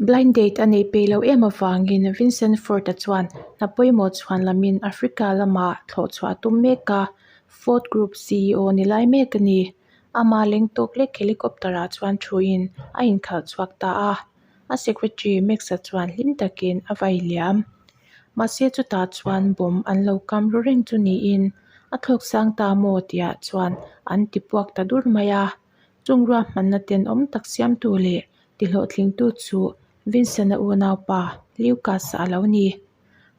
Blind date a neih peih loh em avangin Vincent Ford-a chuan hna pawimawh chhuan lamin Africa lamah thlawh chhuah a tum mek a, Ford Group ceo ni lai mek a ni. Ama leng tawk lek helicopter-ah chuan thuin a inkhalh chhuak ta a, a secretary Max-a chuan hlim takin a vai liam. Mahse chutah chuan bomb an lo kam ru reng chu niin a thlawk sang ta maw tihah chuan an ti puak ta dur mai a. Chung ruahmanna tenawm tak siamtu leh tihlawhtlingtu chu Vincent-a unaupa Lucas-a a lo ni.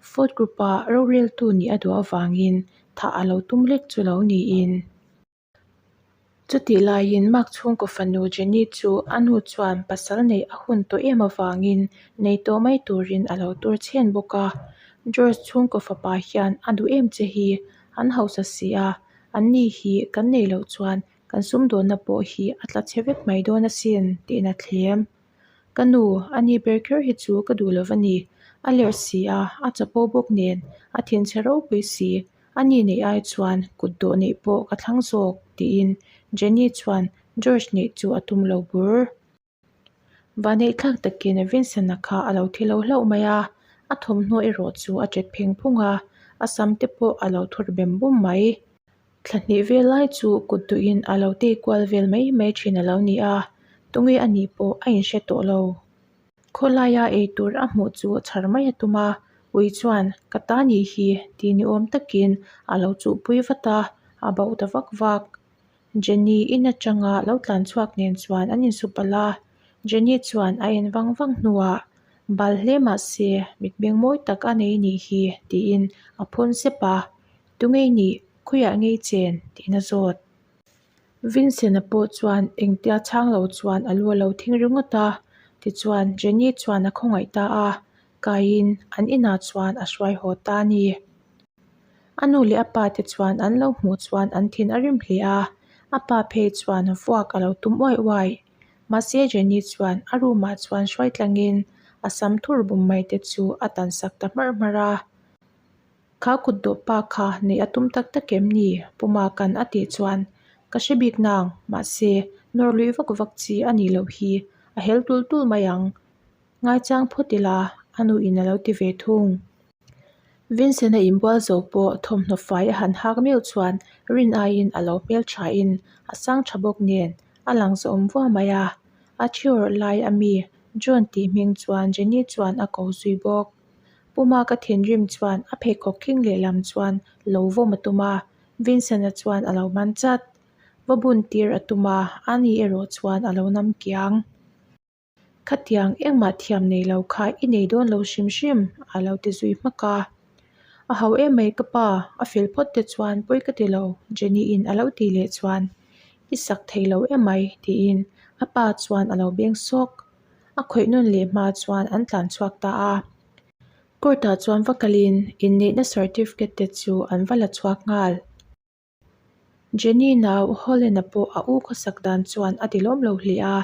Ford Group-a roreltu nih a duh avangin thah a lo tum lek chu lo niin. Chutih laiin Mark chhungkaw fanu Jenny chu a nu chuan pasal neih a hun tawh em avangin nei tawh mai turin a lo tur chhen bawk a. George chhungkaw fapa hian a duh em che hi an hausa si a, anni hi kan nei loh chuan kan sumdawnna pawh hi a tla chhe vek mai dawn asin tiin a thlem. Ka nu, ani ber kher hi chu ka duh lo va ni. A lerh si a, a chapo bawk nen, a thinchhe ropui si. A ni neih ai chuan kut dawh neih pawh ka thlang zawk tiin Jenny chuan George neih chu a tum lo bur. Vaneihthlak takin Vincent-a kha a lo thi lo hlauh mai a, a thawmhnaw erawh chu a ṭet pheng phung a, a sam te pawh a lo thur bem bum mai. Thla hnih vel lai chu kut duhin a lo tei kual vel mai mai ṭhin a lo ni a, tunge a nih pawh a inhre tawh lo. Khawlaia eitur a hmuh chu chhar mai a tum a, ui chuan ka ta nih hi ti ni awm takin a lo chuhpui vat a, a bauh ta vak vak. Jenny in atanga lo tlan chhuak nen chuan an insupalh a, Jenny chuan a en vang vang hnuah bal hle mah se mitmeng mawi tak a nei nih hi tiin a phawn sep a, Tunge i nih? Khawiah ngei chen? tiin a zawt. Vincent-a pawh chuan engtia chhang lo chuan a lu a lo thing ringawt a, tichuan Jenny chuan a khawngaih ta a, kaiin an inah chuan a hruai haw ta a ni. A nu leh a pa te chuan an lo hmuh chuan an thin a rim hle a, a pa phei chuan vuak a lo tum uai uai. Mahse Jenny chuan a room ah chuan hruai tlangin a sam thur bum mai te chu a tansak ta hmarh hmarh a. Kha kut dawh pa kha neih a tum tak tak em ni? Pu Makan a tih chuan ka hre bik nang, mahse nawr lui vak vak chi a nih loh hi a hel tul tul mai ang. Ngaichang phawt ila a nu in a lo ti ve thung. Vincent-a inbual zo pawh thawmhnaw fai a han hak meuh chuan rin aiin a lo hmel thain a sang tha bawk nen a lang zawm vuah mai a. A thiawrh lai a mi John tih hming chuan Jenny chuan a ko zui bawk. Puma ka thinrim chuan a pheikhawk khing lehlam chuan lo vawm a tum a, Vincent-a chuan a lo man chat. Va bun tir a tum a, ani erawh chuan a lo nam kiang. Khatiang engmah thiam nei lo kha i nei dawn lo hrim hrim a lo ti zui hmak a. A ho em mai ka pa, a fel phawt te chuan pawi ka ti lo Jenny-in a lo tih leh chuan i sak thei lo em mai tiin a pa chuan a lo beng sawk. A khawih nawn leh hma chuan an tlan chhuak ta a. Court ah chuan va kalin inneihna certificate te chu an va la chhuak nghal. Jenny nau Holland-a pawh a u khawsak dan chuan a ti lawm lo hle a,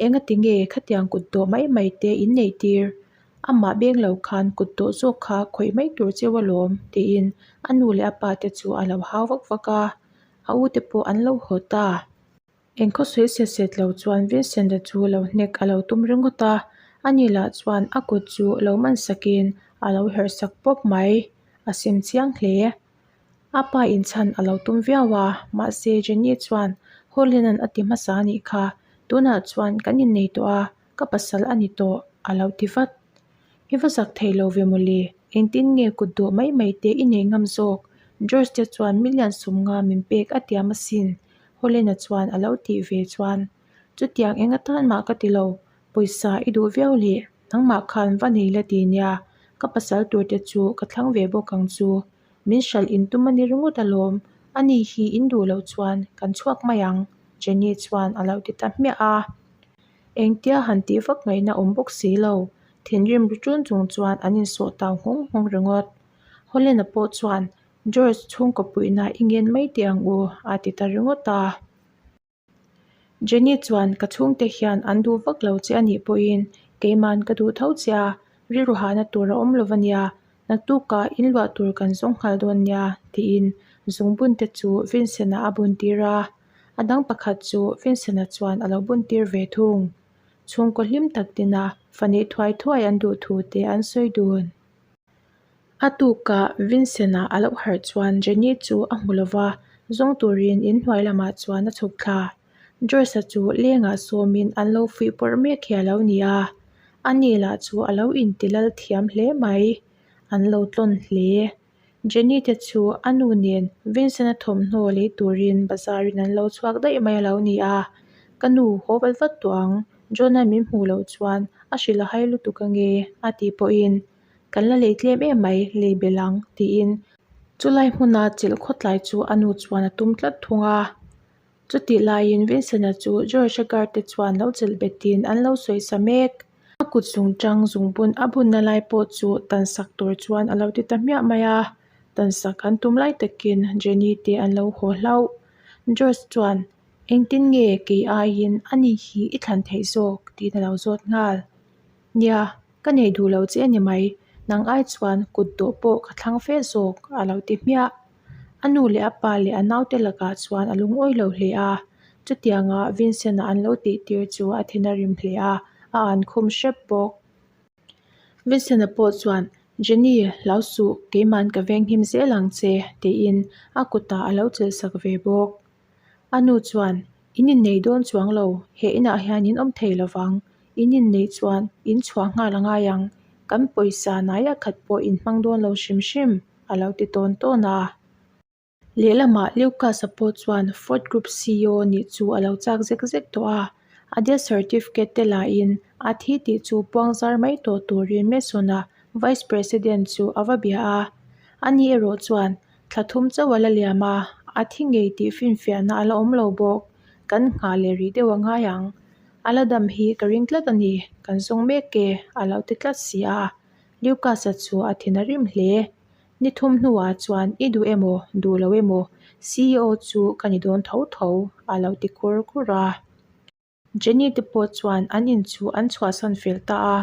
Engati nge khatiang kut dawh mai mai te in neih tir? Amah beng lo khan kut dawh zawk kha khawih mai tur cheu alawm tiin a nu leh a pa te chu a lo hau vak vak a, a u te pawh an lo haw ta. Engkhaw sawi set set lo chuan Vincent-a chu lo hnek a lo tum ringawt a, ani lah chuan a kut chu lo man sakin a lo herh sak pawp mai, a sim chiang hle. A pa inchhan a lo tum viau a, mahse Jenny chuan Hawlin-a'n a ti hmasa a nih kha, tunah chuan kan innei tawh a, ka pasal a ni tawh a lo ti vat. I va zak thei lo ve mawle, engtin nge kut dawh mai mai te i nei ngam zawk? George te chuan million sawmnga min pek a tiam asin Hawlin-a chuan a lo tih ve chuan chutiang eng atan mah ka ti lo, pawisa i duh viau leh nangmah khan va nei la ti nia, ka pasal tur te chu ka thlang ve bawk ang chu. Min hralh in tum a ni ringawt alawm, ani hi in duh loh chuan kan chhuak mai ang, Jenny chuan a lo ti ta hmiah a. Engtia han tih vak ngaihna awm bawk si lo, thinrim ru ṭun chung chuan an insawh tau nghawng nghawng ringawt. Hawlena pawh chuan George chhungkaw puihna i ngen mai teh ang u, a ti ta ringawt a. Jenny chuan ka chhungte hian an duh vak lo che a nih pawhin keiman ka duh tho che a, rilru hahna tur a awm lo va nia, naktukah in luah tur kan zawng nghal dawn nia tiin zungbun te chu Vincent-a a bun tir a, a dang pakhat chu Vincent-a chuan a lo bun tir ve thung. Chhungkaw hlim tak tina fa neih thuai thuai an duh thu te an sawi dun. A tukah Vincent-a a lo harh chuan Jenny chu a hmu lo va, zawng turin inhnuai lamah chuan a chhuk thla. George-a chu lengah sawmin an lo fuih pawrh mek hi a lo ni a, ani lah chu a lo inti lal thiam hle mai. An lo tlawn hle. Jenny te chu a nu nen Vincent-a thawmhnaw lei turin bazar in an lo chhuak daih mai a lo ni a, Ka nu, haw vat vat tawh ang, John-a min hmuh loh chuan a hrilh a hai lutuk ange a tih pawhin Kan la lei tlem em mai, lei belh ang tiin chulai hmuna chelh khawtlai chu a nu chuan a tum tlat thung a. Chutih laiin Vincent-a chu George-a guard te chuan lo chelh betin an lo sawi sa mek. A kut zungchang zungbun a bunna lai pawh chu tan sak tur chuan a lo ti ta hmiah mai a, tan sak an tum lai takin Jenny te an lo haw hlauh. George chuan, Engtin nge kei aiin ani hi i thlan theih zawk? tiin a lo zawt nghal. Nia, ka nei duh lo che a ni mai, nang ai chuan kut dawh pawh ka thlang fe zawk a lo ti hmiah. A nu leh a pa leh a naute lakah chuan a lungawi lo hle a, chutianga Vincent-a an lo tih tir chu a thin a rim hle a, a an khum hrep bawk. Vincent-a pawh chuan, Jenny, hlau suh, keima'n ka venghim zel ang che, tiin a kutah a lo chelhsak ve bawk. A nu chuan, In innei dawn chuang lo, he inah hian in awm thei lovang. In inneih chuan in chhuah nghal a ngai ang, kan pawisa naia khat pawh in hmang dawn lo hrim hrim, a lo ti tawn tawn a. Lehlamah Lucas-a pawh chuan Ford Group CEO nih chu a lo chak zek zek tawh a, a death certificate te lahin a thi tih chu puang zar mai tawh turin Mason-a Vice President chu a va bia a. Ani erawh chuan thla thum chauh a la liam a, a thi ngei tih finfiahna a la awm lo bawk. Kan nghah leh rih deuh a ngai ang. A la dam hi ka ring tlat a ni, kan zawng mek e, a lo ti tlat si a. Lucas-a chu a thin a rim hle. Ni thum hnuah chuan i duh emaw, duh lo emaw, CEO chu ka ni dawn tho tho, a lo ti khur khur a. Jenny te pawh chuan an in chu an chhuahsan fel ta a,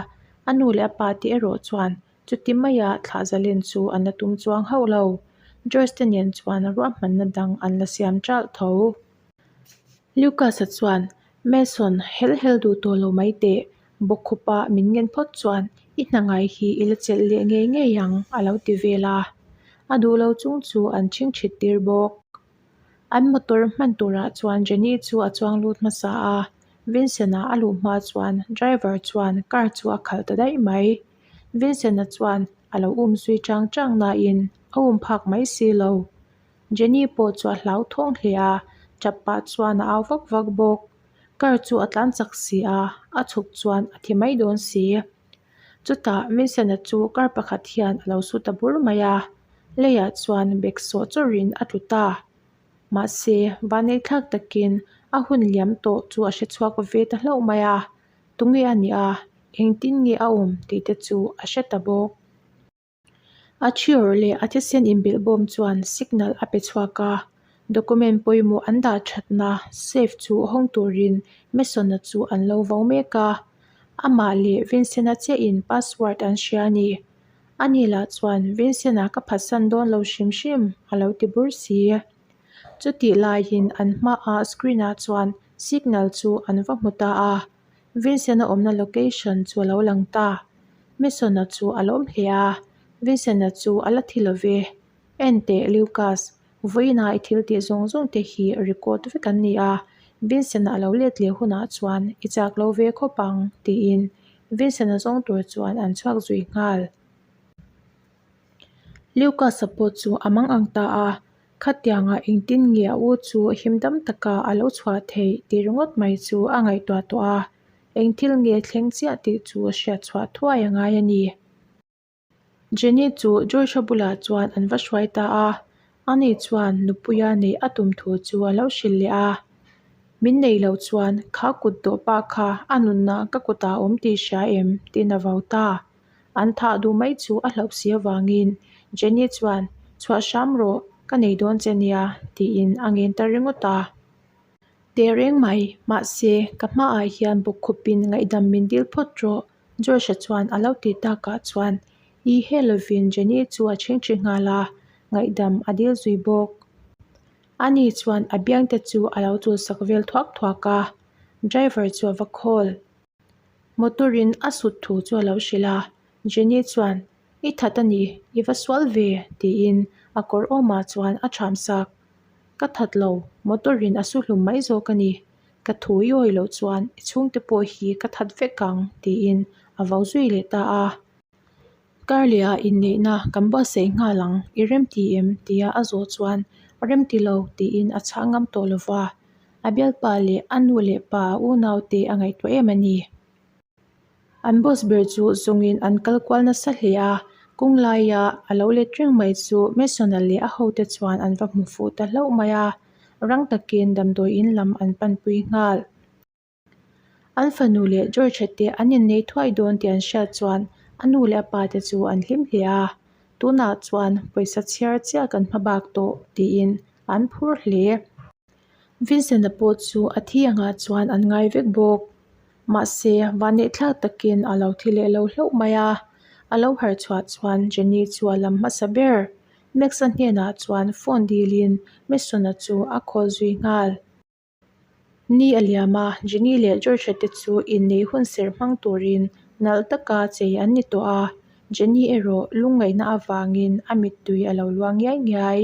a nu leh a pa te erawh chuan chuti maia thlah zalen chu an la tum chuang hauh lo. George te nen chuan ruahmanna dang an la siam ṭalh tho. Lucas-a chuan, Mason, helh helh duh tawh lo mai teh, bawkkhupa min ngen phawt chuan i hna ngai hi i la chelh leh ngei ngei ang, a lo ti vel a. A duh lo chung chu an chhingchhit tir bawk. An motor hman turah chuan Jenny chu a chuang lut hmasa a, Vincent-a a luh hma chuan driver chuan car chu a khalh ta daih mai. Vincent-a chuan a lo um zui chang chang nain a um phak mai si lo. Jenny pawh chu a hlauthawng hle a, tap pah chuan a au vak vak bawk. Car chu a tlan chak si a, a chhuk chuan a thi mai dawn si. Chutah Vincent-a chu car pakhat hian a lo su ta bur mai a, leiah chuan bag sawh chawrhin a tlu ta. Mahse, vanneithlak takin a hun liam tawh chu a hrechhuak ve ta hlauh mai a, tunge a nih a, engtin nge a awm tih te chu a hre ta bawk. A thiawr leh a thisen inbilh bawm chuan signal a pe chhuak a, document pawimawh an dah thatna safe chu hawng turin Mason-a chu an lo vo mek a, amah leh Vincent-a chiahin password an hria a ni. Ani lah chuan Vincent-a ka phatsan dawn lo hrim hrim a lo ti bur si. Chutih laiin an hmaah screen-ah chuan signal chu an va hmu ta a. Vincent-a awmna location chu a lo lang ta. Mason-a chu a lawm hle a, Vincent-a chu a la thi lo ve. En teh Lucas, vawiina i thil tih zawng zawng te hi record vek an ni a, Vincent-a a lo let leh hunah chuan i chak lo ve khawp ang, tiin Vincent-a zawng tur chuan an chhuak zui nghal. Lucas-a pawh chu a mang ang ta a, Khatianga engtin nge a u chu him dam taka a lo chhuah theih tih ringawt mai chu a ngaihtuah tawh a, eng thil nge thleng chiah tih chu hriat chhuah thuai a ngai a ni. Jenny chu Joshua bulah chuan an va hruai ta a, ani chuan nupuia neih a tum thu chu a lo hrilh leh a. Min nei lo chuan kha kut dawh pa kha a nunna ka kutah a awm tih hria em? tiin a vau ta. An thah duh mai chu a hlauh si avangin Jenny chuan, Chhuah hram rawh, ka nei dawn che nia, tiin a ngen ta ringawt a. Teh reng mai, mahse, ka hmaah hian bawkkhupin ngaihdam min dil phawt rawh, Josh-a chuan a lo tih takah chuan i he lovin Jenny chu a chhingchhi nghal a, ngaihdam a dil zui bawk. Ani chuan a biangte chu a lo chulsak vel thuak thuak a, driver chu a va call. Motor-in a sut thu chu a lo hrilh a, Jenny chuan, I that a ni, i va sual ve, tiin a kawr awmah chuan a ṭham sak. Ka that lo, motor-in a su hlum mai zawk a ni. Ka thu i awih loh chuan i chhungte pawh hi ka that vek ang, tiin a vau zui leh ta a. Karleh ah inneihna kan buatsaih nghal ang, i remti em? tia a zawh chuan, Remti lo, tiin a chhang ngam tawh lo va. A bialpa leh a nu leh pa a unaute a ngaihtuah em a ni. An boss ber chu zawngin an kal kual nasa hle a, kawng laia a lo let reng mai chu Mason-a leh a hote chuan an va hmu fuh ta hlauh mai a, rang takin damdawi in lam an panpui nghal. An fanu leh George-a te an innei thuai dawn tih an hriat chuan a nu leh a pa te chu an hlim hle a, tunah chuan pawisa chhiar chiah kan hma bak tawh tiin an phur hle. Vincent-a pawh chu a thi angah chuan an ngai vek bawk. Mahse, vanneihthlak takin a lo thi leh lo hlauh mai a. A lo harh chhuah chuan Jenny chu a lam hmasa ber. Max-a hnenah chuan phone dilin Mason-a chu a call zui nghal. Ni a liam a, Jenny leh George-a te chu inneih hun serh hmang turin nalh taka chei an ni tawh a, Jenny erawh lungngaihna avangin a mittui a lo luang ngiai ngiai.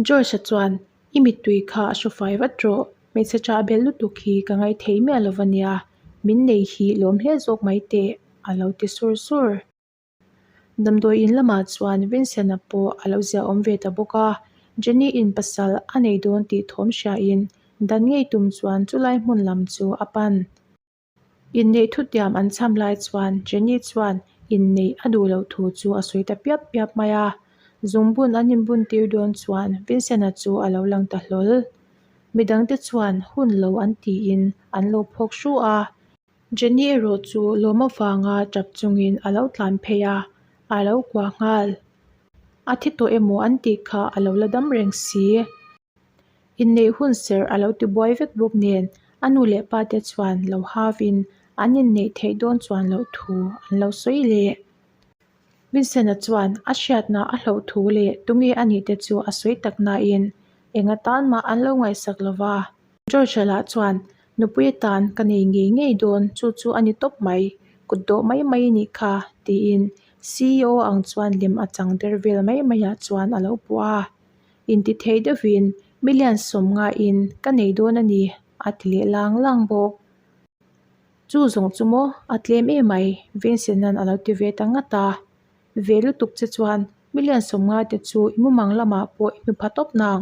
George-a chuan, I mittui kha a hru fai vat rawh, hmeichhe ṭah belh lutuk hi ka ngaithei miah lo va nia, min nei hi lawm hle zawk mai teh, a lo ti sur sur. Damdawi in lamah chuan Vincent-a pawh a lo ziahawm ve ta bawk a, Jenny-in pasal a nei dawn tih thawm hriain dan ngei tum chuan chulai hmun lam chu a pan. Inneih thutiam an cham lai chuan Jenny chuan inneih a duh loh thu chu a sawi ta piap piap mai a, zungbun an inbun tir dawn chuan Vincent-a chu a lo lang ta hlawl. Midangte chuan hun lo an tiin an lo phawk hru a. Jenny erawh chu lawm avanga tap chungin a lo tlan phei a, a lo kuah nghal. A thi tawh emaw an tih kha a lo la dam reng si. Inneih hun serh a lo ti buai vek bawk nen a nu leh pa te chuan lo hauin an inneih theih dawn chuan loh thu an lo sawi leh. Vincent-a chuan a hriatna a hloh thu leh tunge a nih te chu a sawi tak nain eng atan mah an lo ngaihsak lo va. George-a lah chuan nupui atan ka nei ngei ngei dawn chu chu a ni tawp mai, kut dawh mai mai a nih kha tiin CEO ang chuan lem a chang der vel mai maiah chuan a lo puah a. Intithei deuhin million sawmngain ka nei dawn a ni a ti leh lang lang bawk. Chu zawng chu maw a tlem emai Vincent-a'n a lo ti ve ta ngat a. Ve lutuk che chuan million sawmnga te chu i mumang lamah pawh i hmu pha tawp nang.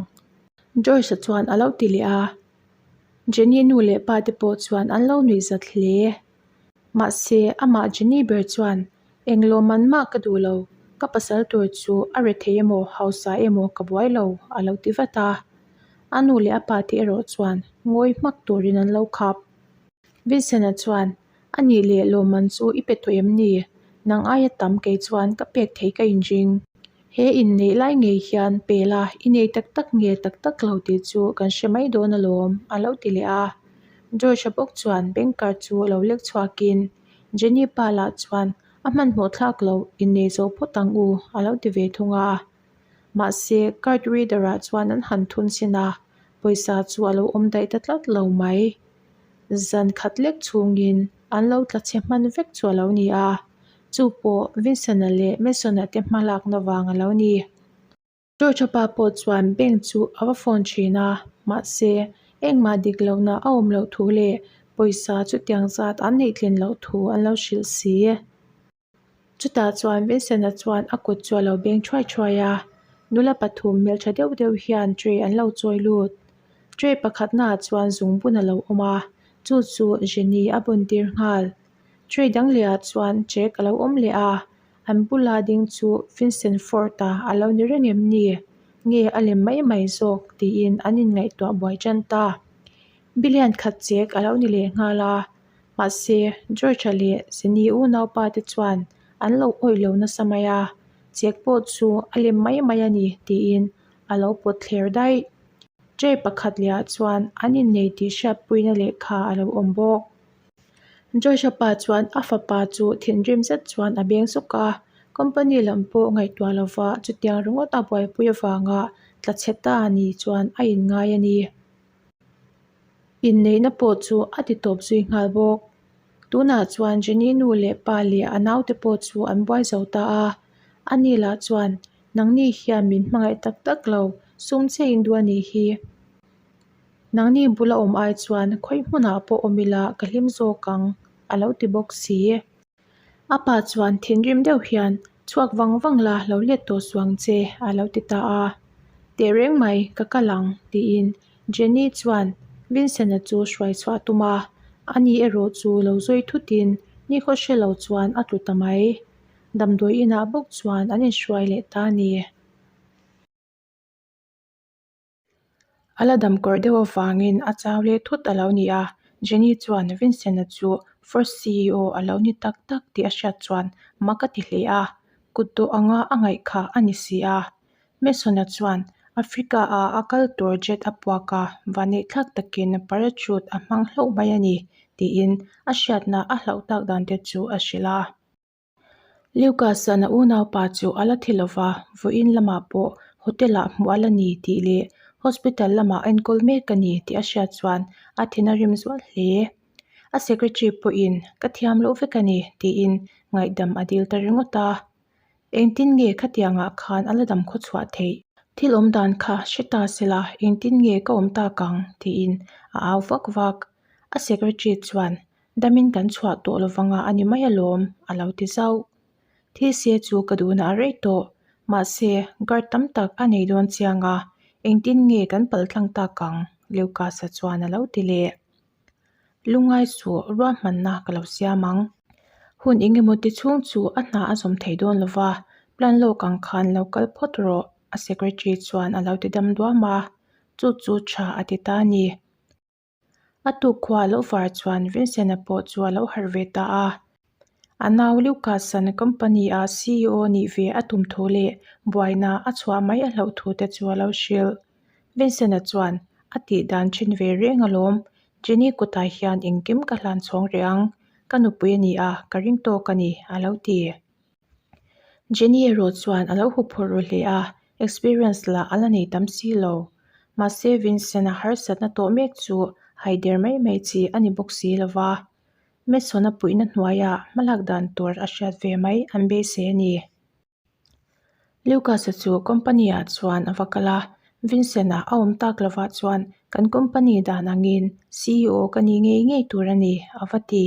Joyce-a chuan a lo ti leh a. Jenny nu leh pa te pawh chuan an lo nuih zat hle. Mahse, amah Jenny ber chuan, Eng lawmman mah ka duh lo, ka pasal tur chu a rethei emaw hausa emaw ka buai lo, a lo ti vat a. A nu leh a pa te erawh chuan ngawi hmak turin an lo khap. Vincent-a chuan, A nih leh lawmman chu i pe tawh em ni? Nang aia tam kei chuan ka pek thei ka inring. He inneih lai ngei hian pe la, i nei tak tak nge tak tak lo tih chu kan hre mai dawn alawm, a lo ti leh a. George-a bawk chuan bank card chu lo lek chhuakin Jenny pa lah chuan a hmanhmawh thlak lo innei zo phawt ang u a lo ti ve thung a. Mahse, card reader-ah chuan an han thun sin a, pawisa chu a lo awm daih ta tlat lo mai. Zan khat lek chhungin an lo tla chhe hman vek chu a lo ni a, chu pawh Vincent-a leh Mason-a te hmalakna vang a lo ni. George-a pa pawh chuan bank chu a va phone thin a, mahse engmah dik lohna a awm loh thu leh pawisa chutiang zat an neih tlin loh thu an lo hrilh si. Chutah chuan Vincent-a chuan a kut chu a lo beng thuai thuai a, nula pathum hmeltha deuh deuh hian tray an lo chawi lut. Tray pakhatnaah chuan zungbun a lo awm a, chu chu Jenny a bun tir nghal. Tray dang lehah chuan check a lo awm leh a, an bula ding chu Vincent Ford-a a lo ni reng em ni? Nge a lem mai mai zawk tiin an inngaihtuah buai tan ta. Billion khat check a lo ni leh nghal a. Mahse, George-a leh Jenny unaupa te chuan an lo awih lo nasa mai a, check pawh chu a lem mai mai a ni tiin a lo pawt thler daih. Tray pakhat lehah chuan an innei tih hriatpuina lehkha a lo awm bawk. George-a pa chuan a fapa chu thinrim zet chuan a beng sawk a, company lam pawh ngaihtuah lova chutiang ringawt a buaipui avanga tla chhe ta ni chuan a inngai a ni. Inneihna pawh chu a ti tawp zui nghal bawk. Tunah chuan Jenny nu leh pa leh a naute pawh chu an buai zo ta a. Ani lah chuan, Nangni hian min hmangaih tak tak lo, sum che in duh a nih hi. Nangni bula awm ai chuan khawi hmunah pawh awm ila ka hlim zawk ang, a lo ti bawk si. A pa chuan thinrim deuh hian, Chhuak vang vang la, lo let tawh suh ang che, a lo ti ta a. Tehreng mai, ka kal ang, tiin Jenny chuan Vincent-a chu hruai chhuah a tum a, ani erawh chu lo zawi thutin nikhaw hre lo chuan a tlu ta mai. Damdawi inah bawk chuan an inhruai leh ta a ni. A la dam kawrh deuh avangin a chau leh thut a lo ni a, Jenny chuan Vincent-a chu First CEO a lo ni tak tak tih a hriat chuan mak a ti hle a, kut dawh anga a ngaih kha a ni si a. Mason-a chuan Africa-a a kal tur jet a puak a, vaneihthlak takin parachute a hmang hlauh mai a ni tiin a hriatna a hlauh tak dan te chu a hrilh a. Lucas-a'n a unaupa chu a la thi lova, vawiin lamah pawh hotel-ah hmuh a la ni tih leh hospital lamah enkawl mek a ni tih a hriat chuan a thin a rim zual hle. A secretary pawhin ka thiam loh vek a ni tiin ngaihdam a dil ta ringawt a. Engtin nge khatiangah khan a la dam khaw chhuah theih? Thil awm dan kha hre ta sela engtin nge ka awm tak ang tiin a au vak vak. A secretary chuan Damin kan chhuah tawh lovanga a ni mai alawm, a lo ti zauh. Thil se chu ka duhna a rei tawh. Mahse, guard tam tak a nei dawn chiang a, engtin nge kan pal tlang tak ang? Lucas-a chuan a lo ti leh. Lungngai suh, ruahmanna ka lo siam ang. Hun engemaw ti chhung chu a hna a zawm thei dawn lova, plan lawk ang khan lo kal phawt rawh, a secretary chuan a lo ti dam duam a. Chu chu tha a ti ta a ni. A tuk khua a lo var chuan Vincent-a pawh chu a lo harh ve ta a. A nau Lucas-a'n company-a CEO nih ve a tum thu leh buaina a chhuah mai a hlauh thu te chu a lo hrilh. Vincent-a chuan a tih dan ṭhin ve reng alawm, Jenny kutah hian engkim ka hlan chhawng reh ang, ka nupui a ni a, ka ring tawk a ni, a lo ti. Jenny erawh chuan a lo huphurh ru hle a, experience lah a la nei tam si lo. Mahse Vincent-a harsatna tawh mek chu haider mai mai chi a ni bawk si lo va. Mason-a puihna hnuaiah hmalak dan tur a hriat ve mai an beisei a ni. Lucas-a chu company-ah chuan a va kal a, Vincent-a a awm tak lovah chuan kan company dan angin CEO ka ni ngei ngei tur a ni a va ti.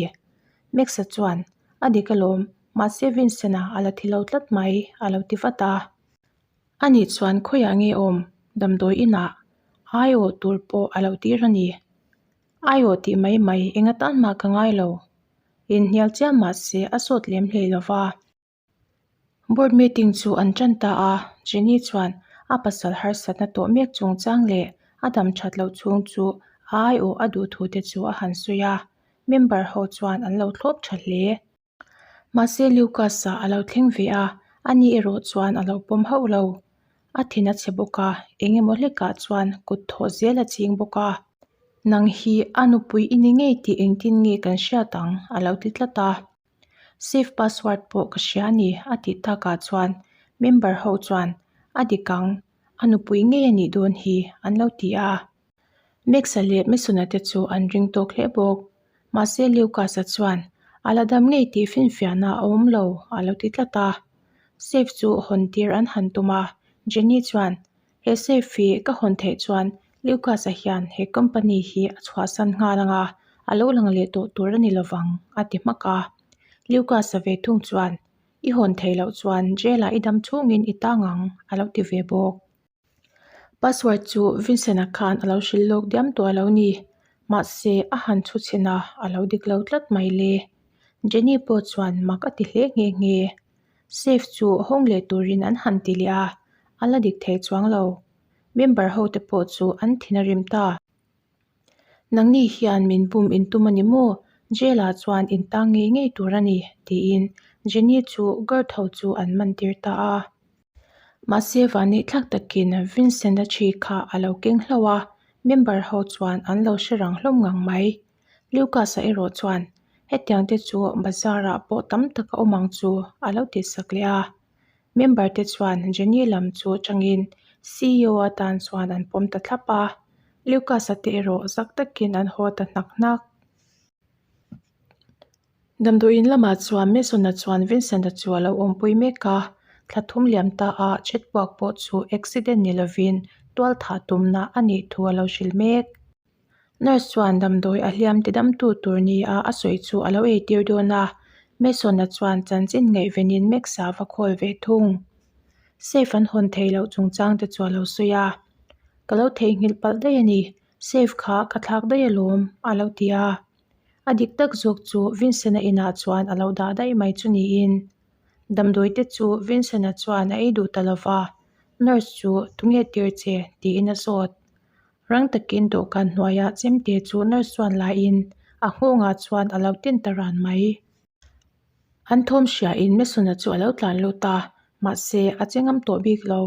Max-a chuan a dik alawm, mahse Vincent-a a la thi lo tlat mai a lo ti vat a. Ani chuan khawiah nge awm damdawi inah aiawh tur pawh a lo tir a ni. Aiawh tih mai mai eng atan mah ka ngai lo. Inhnial chiam mahse a sawt lem hlei lo va. Board meeting chu an tan ta a, Jenny chuan a pasal harsatna tawh mek chungchang leh a dam that loh chhung chu a aiawh a duh thu te chu a han sawi a, member ho chuan an lo thlawp tha hle. Mahse Lucas-a a lo thleng ve a, ani erawh chuan a lo pawm hauh lo. A thin a chhe bawk a, eng emaw hlekah chuan kut thawh zel a ching bawk a. Nang hi a nupui i ni ngei tih engtin nge kan hriat ang? a lo ti tlat a. Safe password pawh ka hria a ni a tih takah chuan member ho chuan a dik ang, a nupui ngei a nih dawn hi an lo ti a. Max-a leh Mason-a te chu an ring tawk hle bawk. Mahse Lucas-a chuan a la dam ngei tih finfiahna a awm lo a lo ti tlat a. Safe chu hawn tir an han tum a, Jenny chuan He safe hi ka hawn theih chuan Lucas-a hian he company hi a chhuahsan nghal ang a, a lo lang leh tawh tur a ni lovang a ti hmak a. Lucas-a ve thung chuan, I hawn theih loh chuan jail-ah i dam chhungin i tang ang a lo ti ve bawk. Password chu Vincent-a khan a lo hrilh lawk diam tawh a lo ni. Mahse, a han chhu chhin a, a lo dik lo tlat mai le. Jenny pawh chuan mak a ti hle nghe nghe. Safe chu hawng leh turin an han ti leh a, a la dik thei chuang lo. Member ho te pawh chu an thin a rim ta. Nangni hian min bum in tum a ni maw? Jail ah chuan in tang ngei ngei tur a ni, tiin Jenny chu guard ho chu an man tir ta a. Mahse vanneih thlak takin Vincent-a thi kha a lo keng hlauh a, member ho chuan an lo hre rang hlawm ngang mai. Lucas-a erawh chuan, Hetiang te chu bazar-ah pawh tam tak a awm ang chu, a lo tih sak leh a. Member te chuan Jenny lam chu changin CEO atan chuan an pawm ta thlap a. Lucas-a te erawh zak takin an haw ta hnak hnak. Damdawiin lamah chuan Mason-a chuan Vincent-a chu a lo awmpui mek a, thla thum liam ta a chetpuak pawh chu accident ni lovin tual thah tumna a nih thu a lo hrilh mek. Nurse chuan damdawi a hliam ti damtu tur nia a sawi chu a lo eitir dawn a, Mason-a chuan chanchin ngaihvenin Max-a va khawl ve thung. Safe an hawn theih loh chungchang te chu a lo sawi a, Ka lo theihnghilh palh daih a ni, safe kha ka thlak daih alawm a lo ti a. A dik tak zawk chu Vincent-a inah chuan a lo dah daih mai chu niin. Damdawi te chu Vincent-a chuan a ei duh ta lo va, Nurse chu tunge tir che? tiin a zawt. Rang takin dawhkan hnuaiah chemte chu nurse chuan lain a nghawngah chuan a lo tin ta ran mai. An thawm hriain Mason-a chu a lo tlan lut a, mahse a che ngam tawh bik lo.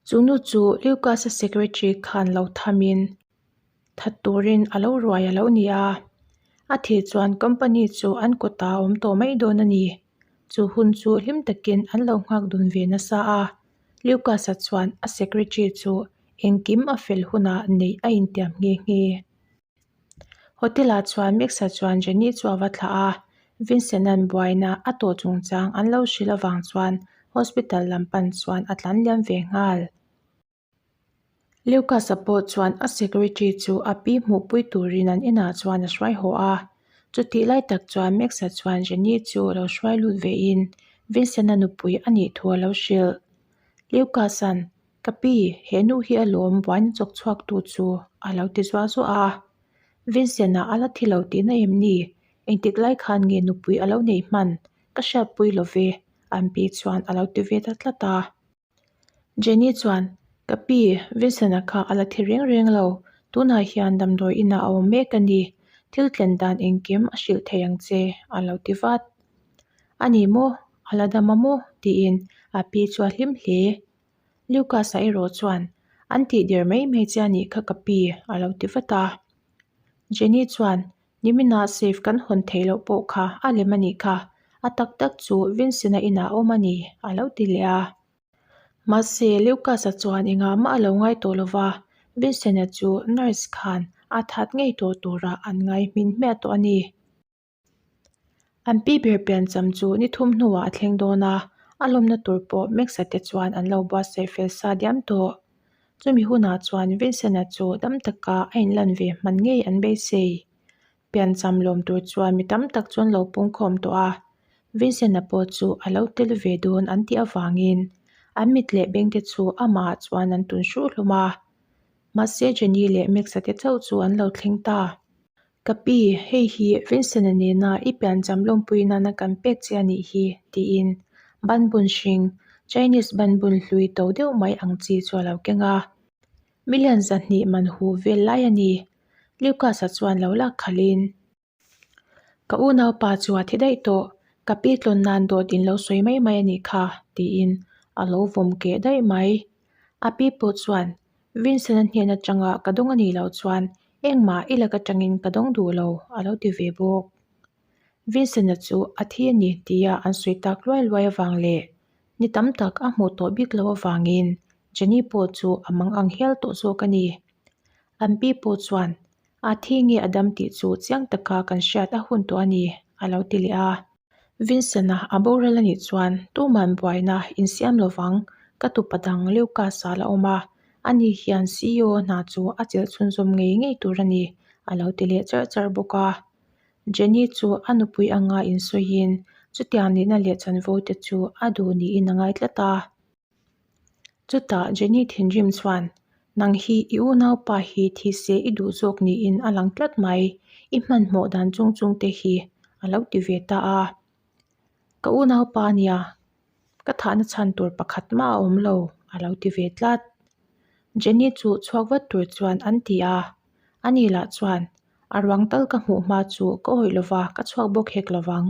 Chu nu chu Lucas-a secretary khan lo thamin that turin a lo ruai a lo ni a, a thih chuan company chu an kawtah a awm tawh mai dawn a ni. Chu hun chu hlim takin an lo nghak dun ve nasa a, Lucas-a chuan a secretary chu engkim a fel hunah neih a intiam nghe nghe. Hotel-ah chuan Max-a chuan Jenny chu a va thlah a, Vincent-a'n buaina a tawh chungchang an lo hrilh avang chuan hospital lam pan chuan a tlan liam ve nghal. Lucas-a pawh chuan a secretary chu a pi hmuhpui turin an inah chuan a hruai haw a. Chutih lai tak chuan Max-a chuan Jenny chu lo hruai lut vein Vincent-a nupui a nih thu a lo hrilh. Lucas-a'n, Ka pi, he nu hi alawm buaina chawk chhuak tu chu a lo ti zuah zuah a. Vincent-a a la thi lo tihna em ni? Engtik lai khan nge nupui a lo neih hman? Ka hriatpui lo ve, an pi chuan a lo ti ve ta tlat a. Jenny chuan, Ka pi, Vincent-a kha a la thi reng reng lo. Tunah hian damdawi inah a awm mek a ni. Thil tlen dan engkim a hrilh thei ang che, a lo ti vat. A ni maw? A la dam a maw? tiin a pi chu a hlim hle. Lucas-a erawh chuan, An tih der mai mai che a nih kha ka pi, a lo ti vat a. Jenny chuan, Niminah safe kan hawn theih loh pawh kha a lem a nih kha, a tak tak chu Vincent-a inah a awm a ni, a lo ti leh a. Mahse, Lucas-a chuan engah mah a lo ngai tawh lo va, Vincent-a chu nurse khan a that ngei tawh turah an ngai hmin hmiah tawh a ni. An pi ber piancham chu ni thum hnuah a thleng dawn a, a lawmna tur pawh Max-a te chuan an lo buatsaih fel sa diam tawh. Chumi hunah chuan Vincent-a chu dam taka a inlan ve hman ngei an beisei. Piancham lawm tur chuan mi tam tak chu an lo pungkhawm tawh a, Vincent-a pawh chu a lo tel ve dawn an tih avangin an mit leh beng te chu amah chuan an tun hruh hlawm a. Mahse Jenny leh Max-a te chauh chu an lo thleng ta. Ka pi, hei hi Vincent-a nena i piancham lawmpui nana kan pek che a nih hi, tiin banbun hring, Chinese banbun hlui to deuh mai ang chi chu a lo keng a. Million 200 man hu vel lai a ni. Lucas-a chuan lo lak khalhin, Ka unaupa chu a thi daih tawh, ka pi tlawn nan dawt in lo sawi mai mai a nih kha, tiin a lo vawm keh daih mai. A pi pawh chuan, Vincent-a hnen atanga ka dawng a nih loh chuan engmah i lak atangin ka dawng duh lo, a lo ti ve bawk. Vincent-a chu a thi a ni tia an sawi tak luai luai avang leh ni tam tak a hmuh tawh bik loh avangin Jenny pawh chu a mang ang hial tawh zawk a ni. An pi pawh chuan a thi nge a dam tih chu chiang taka kan hriat a hun tawh a ni, a lo ti leh a. Vincent-a a boral a nih chuan tuman buaina insiam lovang ka tupa dang Lucas-a la awm a, ani hian CEO hna chu a chelh chhunzawm ngei ngei tur a ni, a lo ti leh charh charh bawk a. Jenny chu a nupui anga insawiin chutiang nihna leh chanvo te chu a duh niin a ngai tlat a. Chutah Jenny thinrim chuan, Nang hi i unaupa hi thi se i duh zawk niin a lang tlat mai, i hmanhmawh dan chung chung te hi a lo ti ve ta a. Ka unaupa nia, ka thahna chhan tur pakhat mah a awm lo, a lo ti ve tlat. Jenny chu chhuak vat tur chuan an ti a, ani lah chuan, A ruang tal ka hmuh hma chu ka awih lova ka chhuak bawk hek lovang,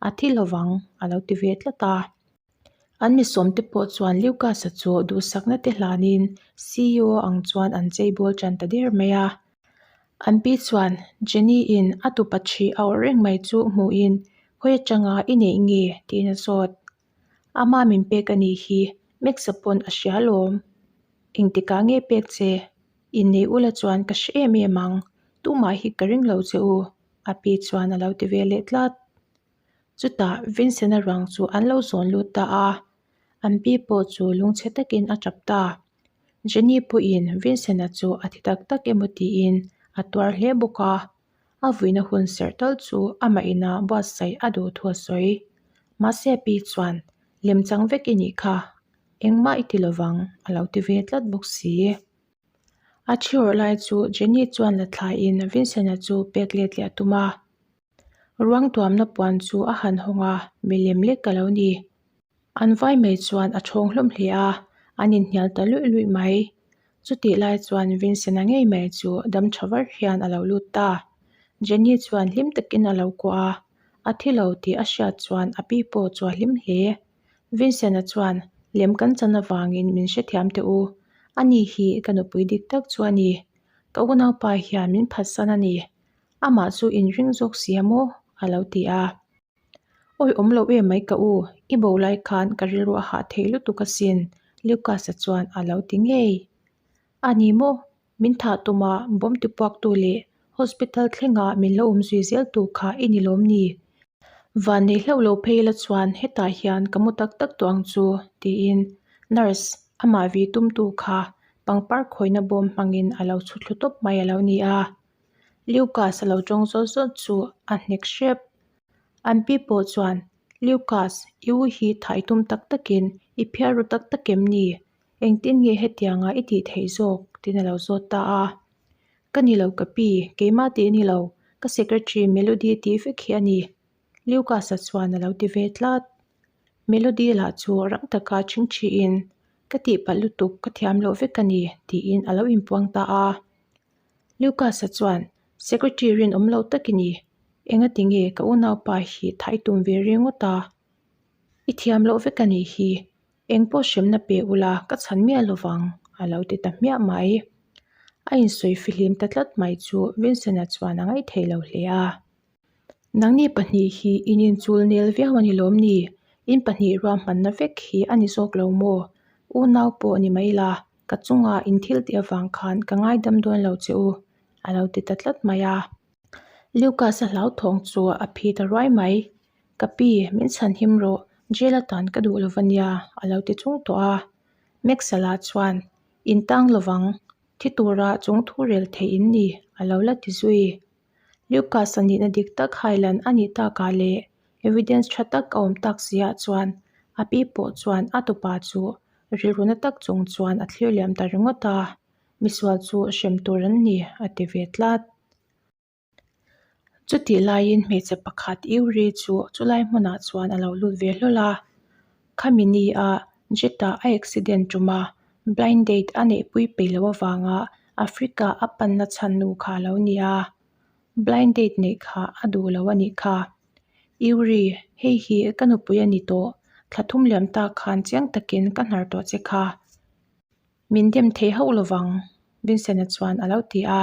a thi lovang, a lo ti ve tlat a. An mi sawmte pawh chuan Lucas-a chu duhsakna te hlanin CEO ang chuan an cheibawl tan ta der mai a. An pi chuan Jenny-in a tupa ṭhi a awrh reng mai chu hmuhin khawi atanga i neih nge tiin a zawt. Ama min pek a nih hi Max-a pawn a hria alawm. Engtikah nge pek che? Innei ula chuan ka hre em em ang, tumah hi ka ring lo che u. A pi chuan a lo ti ve leh tlat. Chutah Vincent-a ruang chu an lo zawn lut ta a, an pi pawh chu lungchhe takin a tap ta. Jenny pawhin Vincent-a chu a thi tak tak emaw tiin a tuar hle bawk a, a vuina hun serh tal chu amah ina buatsaih a duh thu a sawi. Mahse a pi chuan, Lemchang vek i nih kha, engmah i ti lovang a lo ti ve tlat bawk si. A thi awrh lai chu Jenny chuan la thlaiin Vincent-a chu pek let leh a tum a. Ruang tuamna puan chu a han hawng a, milem lek ka lo ni. An vai mai chuan a thawng hlawm hle a, an inhnial ta luih luih mai. Chutih lai chuan Vincent-a ngei mai chu dam tha var hian a lo lut ta. Jenny chuan hlim takin a lo kuah a, a thi lo tih a hriat chuan a pi pawh chu a hlim hle. Vincent-a chuan, Lem kan chan avangin min hrethiam teh u. Ani hi ka nupui dik tak chu a ni. Ka unaupa hian min phatsan a ni. Amah chu inring zawk si a maw? a lo ti a. Awi awm lo em mai ka u, i bo lai khan ka rilru a hah thei lutuk asin, Lucas-a chuan a lo ti ngei. A ni maw? Min thah tuma bomb tipuaktu leh hospital thlenga min lo awm zui zel tu kha i ni lawm ni? Van nei hlauh lo phei la chuan hetah hian ka mu tak tak tawh ang chu, tiin nurse amah vi tumtu kha pangpar khawina bawm hmangin a lo chhu thlu tawp mai a lo ni a. Lucas a lo tawng zawt zawt chu a hnek hrep. An pi pawh chuan, Lucas, i u hi thah i tum tak takin i phiar ru tak tak em ni? Engtin nge hetianga i tih theih zawk? tiin a lo zawt ta a. Ka ni lo ka pi, keimah tih a ni lo, ka secretary Melody tih vek hi a ni. Lucas-a chuan a lo ti ve tlat. Melody lah chu rang taka chhingchhiin, Ka tihpalh lutuk, ka thiam loh vek a ni, tiin a lo inpuang ta a. Lucas-a chuan, Secretary rinawm lo tak i ni. Engati nge ka unaupa hi thah i tum ve ringawt a? I thiam loh vek a nih hi. Eng pawh hremna pe ula ka chhan miah lovang, a lo ti ta hmiah mai. A insawi fihlim ta tlat mai chu Vincent-a chuan a ngaihthei lo hle a. Nangni pahnih hi in inchul nel viau a ni lawm ni? In pahnih ruahmanna vek hi a ni zawk lo maw? Unau pawh ni mai la, ka chunga in thil tih avang khan ka ngaidam dawn lo che u, a lo ti ta tlat mai a. Lucas-a hlauthawng chu a phi ta ruai mai. Ka pi, min chhan him rawh, jail atan ka duh lo va nia, a lo ti chung tawh a. Max-a lah chuan, In tang lovang, thi tura chung thu rel theih in ni, a lo la ti zui. Lucas-a nihna dik tak hailan a nih takah leh evidence tha tak a awm tak siah chuan a pi pawh chuan a tupa chu rilru na tak chung chuan a thlir liam ta ringawt a, misual chu hrem tur an ni a ti ve tlat. Chutih laiin hmeichhe pakhat Yuri chu chulai hmunah chuan a lo lut ve hlawl a, khami ni a Jetta a accident tum a, blind date a neihpui peih loh avanga Africa a panna chhan nu kha a lo ni a, blind date neih kha a duh lo a nih kha. Yuri, hei hi ka nupui a ni tawh, thla thum liam tak khan chiang takin ka hnar tawh che kha. Min dem thei hauh lovang, Vincent-a chuan a lo ti a.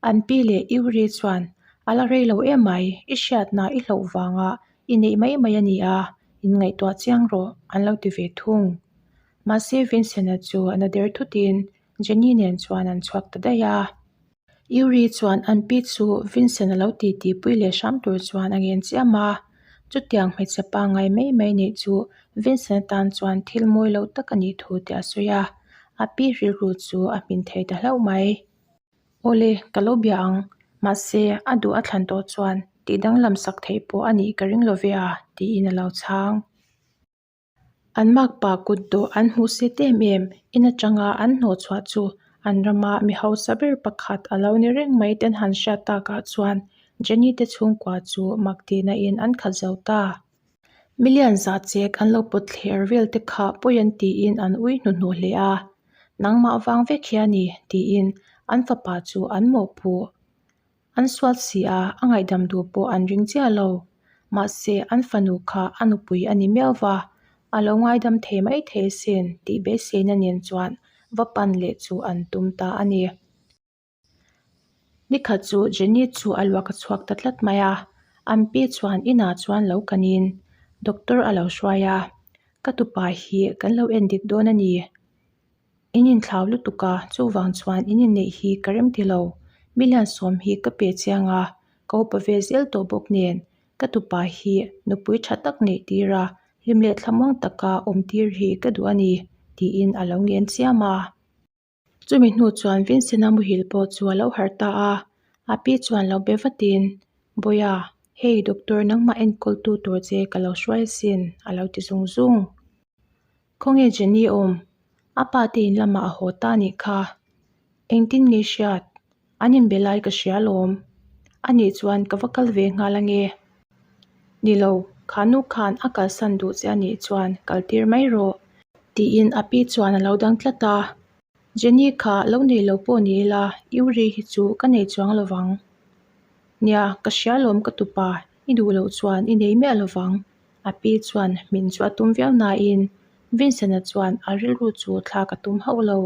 An pi leh Yuri chuan, A la rei lo em mai, i hriatna i hloh vanga i neih mai mai a ni a, inngaihtuah chiang rawh, an lo ti ve thung. Mahse Vincent-a chu a na der thutin Jenny nen chuan an chhuak ta daih a. Yuri chuan an pi chu Vincent-a lo ti tihpui leh hram tur chuan a ngen chiam a. Chutiang hmeichhe pangngai mai mai neih chu Vincent-a tan chuan thil mawi lo tak a nih thu te a sawi a. A pi rilru chu a hmin thei ta hlauh mai. Awle, ka lo bia ang. Mahse, a duh a thlan tawh chuan tih danglam sak theih pawh a nih ka ring lo ve a, tiin a lo chhang. An makpa kut dawh an hmuh set em em in atanga an hnawh chhuah chu an rama mi hausa ber pakhat a lo ni reng mai ten han hriat takah chuan Jenny te chhungkua chu mak tihna in an khat zo ta. Million za chek an lo pawt thler vel te kha pawi an tiin an ui hnuhnawh hle a, nangmah vang vek hi a ni tiin an fapa chu an mawhpuh. An sual si a, a ngaihdam duh pawh an ring chiah lo. Mahse, an fanu kha a nupui a ni miau va, a lo ngaidam thei mai thei asin tih beiseina nen chuan va pan leh chu an tum ta a ni. Nikhat chu Jenny chu a luak a chhuak ta tlat mai a, an pi chuan inah chuan lo kanin doctor a lo hruai a, Ka tupa hi kan lo en dik dawn a ni. In inthlau lutuk a, chuvang chuan in inneih hi ka rem ti lo. Million sawm hi ka pe chiang a, Ka upa ve zel tawh bawk nen, ka tupa hi nupui tha tak neih tir a, hlim leh thlamuang taka awm tir hi ka duh a ni, tiin a lo ngen chiam a. Chumi hnu chuan Vincent-a muhil pawh chu a lo harh ta a, a pi chuan lo be vatin, Bawiha, hei doctor nangmah enkawltu tur che ka lo hruai asin, a lo ti zung zung. Khawnge Jenny awm? A pa te in lamah a haw ta anih kha. Engtin nge i hriat? An inbe lai ka hria alawm. Anih chuan ka va kal ve nghal ange. Ni lo, kha nu khan a kalsan duh che anih chuan kal tir mai rawh. Tiin a pi chuan a lo dang tlat a. Jenny kha lo nei lo pawh ni ila Yuri hi chu ka nei chuang lo vang. Nia, ka hria alawm ka tupa, i duh loh chuan i nei miah lo vang. A pi chuan min chu a tum viau nain Vincent-a chuan a rilru chu thlak a tum hauh lo.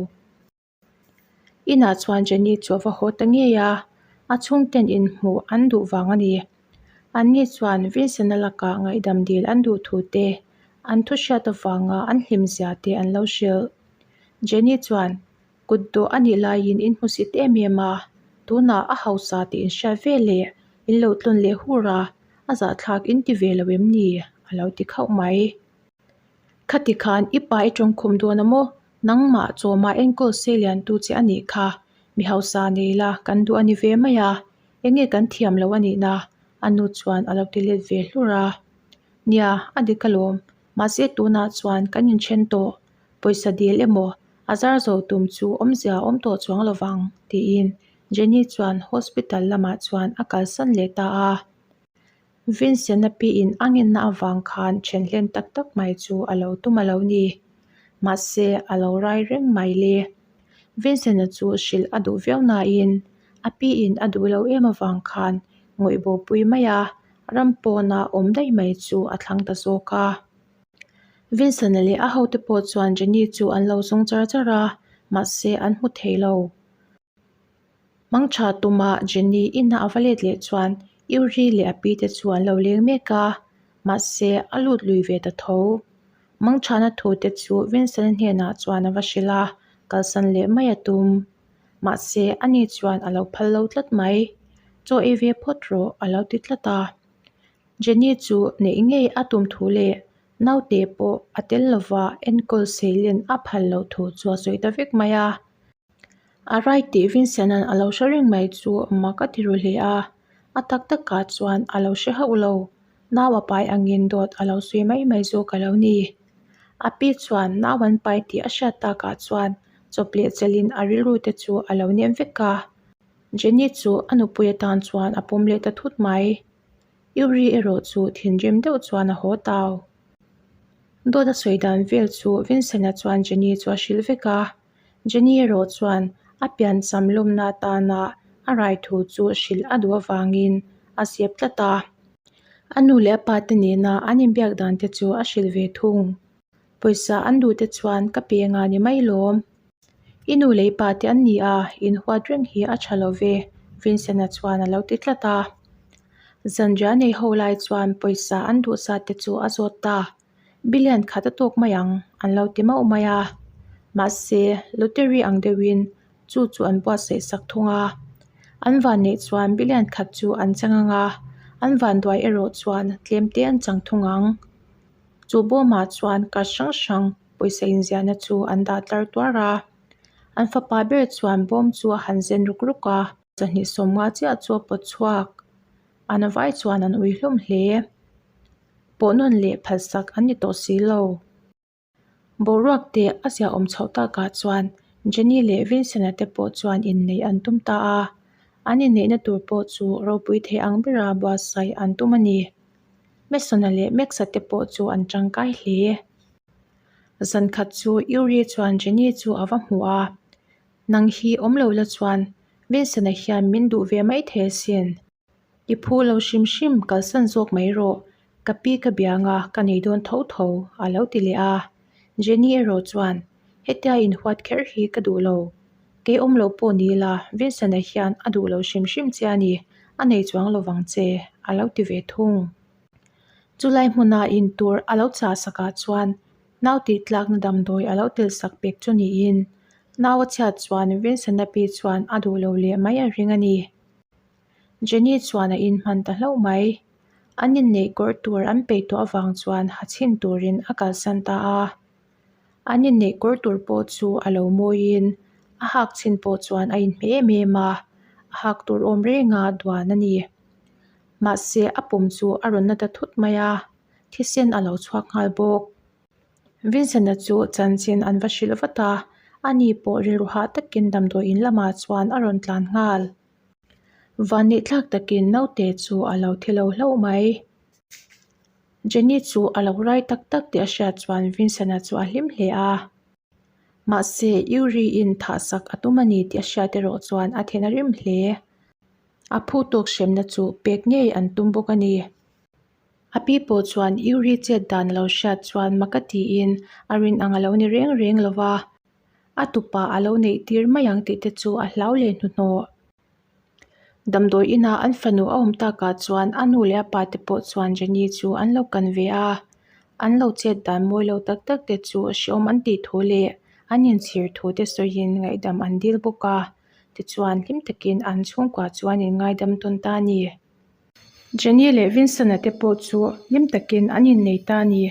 Inah chuan Jenny chu a va haw ta ngei a, a chhungten inhmuh an duh vang a ni. Anni chuan Vincent-a lakah ngaihdam dil an duh thu te, an thu hriat avanga an hlim zia te an lo hrilh. Jenny chuan kut dawh a nih laiin in hmusit em em a, tunah a hausa tih in hriat ve leh in lo tlawn leh hur a, a zahthlak in ti ve lo em ni? a lo ti khauh mai. Khati khan i pa i tawngkhum dawn a maw? Nangmah chawmah enkawl se liantu che a nih kha. Mi hausa nei la kan duh a ni ve mai a, enge kan thiam lo a nih na? A nu chuan a lo ti let ve hlur a. Nia, a dik alawm. Mahse tunah chuan kan inthen tawh. Pawisa dil emaw a zar zo tum chu awmzia a awm tawh chuang lo vang, tiin Jenny chuan hospital lamah chuan a kalsan leh ta a. Vincent-a piin a ngenna avang khan then hlen tak tak mai chu a lo tum a lo ni. Mahse, a lo rai reng mai le. Vincent-a chu hrilh a duh viau nain a piin a duh lo em avang khan ngawih bopui mai a, ram pawna awm daih mai chu a thlang ta zawk a. Vincent-a leh a hote pawh chuan Jenny chu an lo zawng char char a, mahse an hmu thei lo. Mangtha tuma Jenny ina a va let leh chuan Yuri leh a pi te chu an lo leng mek a, mahse a lut lui ve ta tho. Mangthana thu te chu Vincent-a hnenah chuan a va hrilh a, kalsan leh mai a tum. Mahse ani chuan a lo phal lo tlat mai. Chaw ei ve phawt rawh a lo ti tlat a. Jenny chu neih ngei a tum thu leh naute pawh a tel lova enkawl seilen a phal loh thu chu a sawi ta vek mai a. A rai tih Vincent-a'n a lo hre reng mai chu mak a ti ru hle a, a tak takah chuan a lo hre hauh lo. Nau a pai angin dawt a lo sawi mai mai zawk a lo ni. A pi chuan nau an pai tih a hriat takah chuan chawp leh chelhin a rilru te chu a lo nem vek a. Jenny chu a nupui atan chuan a pawm leh ta thut mai. Yuri erawh chu thinrim deuh chuan a haw tau. Dawt a sawi dan vel chu Vincent-a chuan Jenny chu a hrilh vek a. Jenny erawh chuan a piancham lawmna atana a rai thu chu hrilh a duh avangin a zep tlat a. A nu leh a pa te nena an inbiak dan te chu a hrilh ve thung. Pawisa an duh te chuan ka pe nga ni mai lawm. I nu leh i pa te an ni a, inhuat reng hi a tha lo ve, Vincent-a chuan a lo ti tlat a. Zanriah nei ho lai chuan pawisa an duh zat te chu a zawt ta. Billion khat a tawk mai ang, an lo ti mauh mai a. Mahse, lottery ang deuhin chu chu an buatsaih sak thung a. An van neih chuan billion khat chu an chang ang a, an vanduai erawh chuan tlem te an chang thung ang. Chu bawmah chuan card hrang hrang pawisa inziahna chu an dah tlar tuar a. An fapa ber chuan bawm chu a han zen ruk ruk a. Chawhnih sawmnga chiah chu a pawt chhuak. An vai chuan an ui hlawm hle. Pawh nawn leh phalsak an ni tawh si lo. Boruak te a ziahawm chhoh takah chuan Jenny leh Vincent-a te pawh chuan inneih an tum ta a. An inneihna tur pawh chu ropui thei ang bera buatsaih an tum a ni. Mason-a leh Max-a te pawh chu an tangkai hle. Zan khat chu Yuri chuan Jenny chu a va hmu a, Nang hi awm lo la chuan Vincent-a hian min duh ve mai thei asin. I phu lo hrim hrim kalsan zawk mai rawh, ka pi ka biang a, ka nei dawn tho tho, a lo ti leh a. Jenny erawh chuan, Hetia inhuat kher hi ka duh lo. Kei awm lo pawh ni la, Vincent-a hian a duh lo hrim hrim che a ni, a nei chuang lo vang che, a lo ti ve thung. Chulai hmuna in tur a lo chah sakah chuan nau tih tlakna damdawi a lo tel sak pek chu niin, nau a chhiat chuan Vincent-a pi chuan a duh lo leh mai a ring a ni. Jenny chuan a inhman ta hlauh mai. An inneih kawr tur an peih tawh avang chuan ha chhin turin a kalsan ta a. An inneih kawr tur pawh chu a lo mawiin a hak chhin pawh chuan a inhmeh em em a, a hak tur awm renga duan a ni. Mahse a pum chu a rawn na ta thut mai a, thisen a lo chhuak nghal bawk. Vincent-a chu chanchin an va hrilh vat a, ani pawh rilru hah takin damdawi in lamah chuan a rawn tlan nghal. Vanneih thlak takin naute chu a lo thi lo hlauh mai. Jenny chu a lo rai tak tak tih a hriat chuan Vincent-a chu a hlim hle a. Mahse, Yuri-in thahsak a tum a ni tih a hriat erawh chuan a then a rim hle. A phu tawk hremna chu pek ngei an tum bawk a ni. A pi pawh chuan Yuri chet dan a lo hriat chuan mak a tiin a rin ang a lo ni reng reng lo va. A tupa a lo neih tir mai ang tih te chu a hlau leh hnuhnawh. Damdawi inah an fanu a awm takah chuan a nu leh a pa te pawh chuan Jenny chu an lo kan ve a, an lo chet dan mawi lo tak tak te chu hreawm an tih thu leh an inchhir thu te sawiin ngaihdam an dil bawk a, tichuan hlim takin an chhungkua chuan in ngaidam tawn ta a ni. Jenny leh Vincent-a te pawh chu hlim takin an innei ta a ni.